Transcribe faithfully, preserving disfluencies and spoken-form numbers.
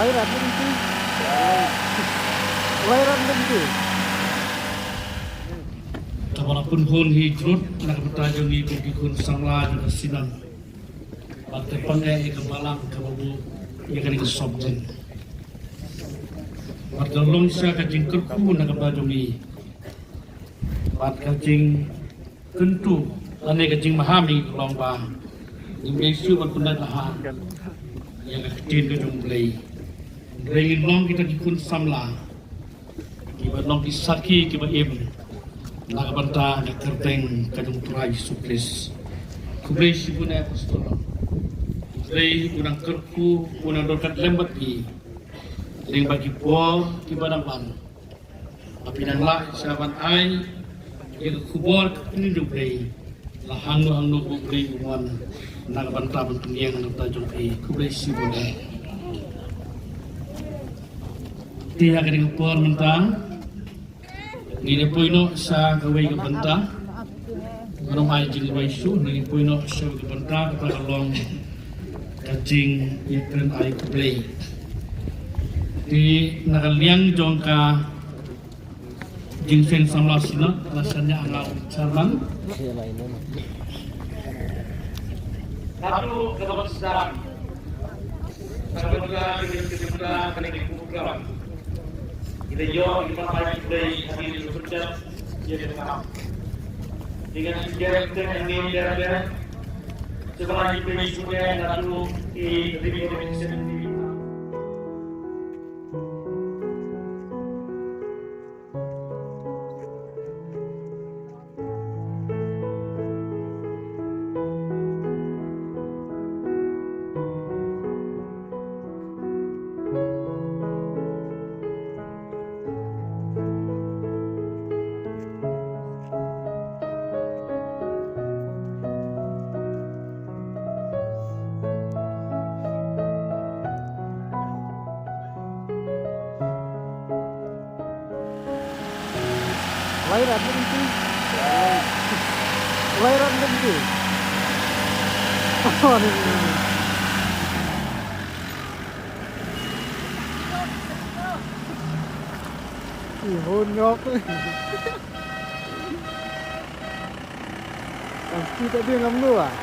Viral lynti. Viral lynti. Kaba la pynhun hi jrut na ka bynta jong ngi kum ki khun samla jong ka Synod. Bad ka pang ïa ka balang kaba buh ïa kane ka sop jin. Bad ka long sha ka jingkyrkhu na ka bynta jong ngi. Bad ka jingkyntu lane ka jingmaham ïa ka long ba ngim dei shuh ban pyndait laha ïa ka ktien ka jong U Blei. Hynrei ngin long kita ki khun samla kiba long ki sakhi kiba im na ka bynta ka kyrteng ka jong U Trai Jisu Khrist. Khublei shibun eh Apostol. U Trai u nang kyrkhu, u nang don ryngkat lem bad phi lyngba ki por kiba dang wan. Ba phi nang lah sha ban ai ïa ka khubor ka ktien jong U Blei la hangno hangno ba U Blei u mon na ka bynta ban pynïeng na ka bynta jong phi. Khublei shibun eh. Te ha kane ka por mynta ngin ïa poi noh sha kawei ka bynta. Ngan ym ai jingduwai shuh, ngin ïa poi noh sha kawei ka bynta kaba ka long ka jingïakren ai khublei. Te na ka liang jong ka Jingïaseng samla Synod la shaniah ha nga u Chairman. Naduh kaba sdang, kaba sdang kane ka program, ngi la ïoh ïa ka bai Blei ha kane ka program. Ïa ka kam, ngi ngan shu ïa ka kane ka program. Shu bai Blei shu ïa naduh ki ri ki ri. Lai rat lynti. Lai rat lynti. Oh, ni, ni, ni. Ih, hon ngok. Ang speed tadi ngam lu ah.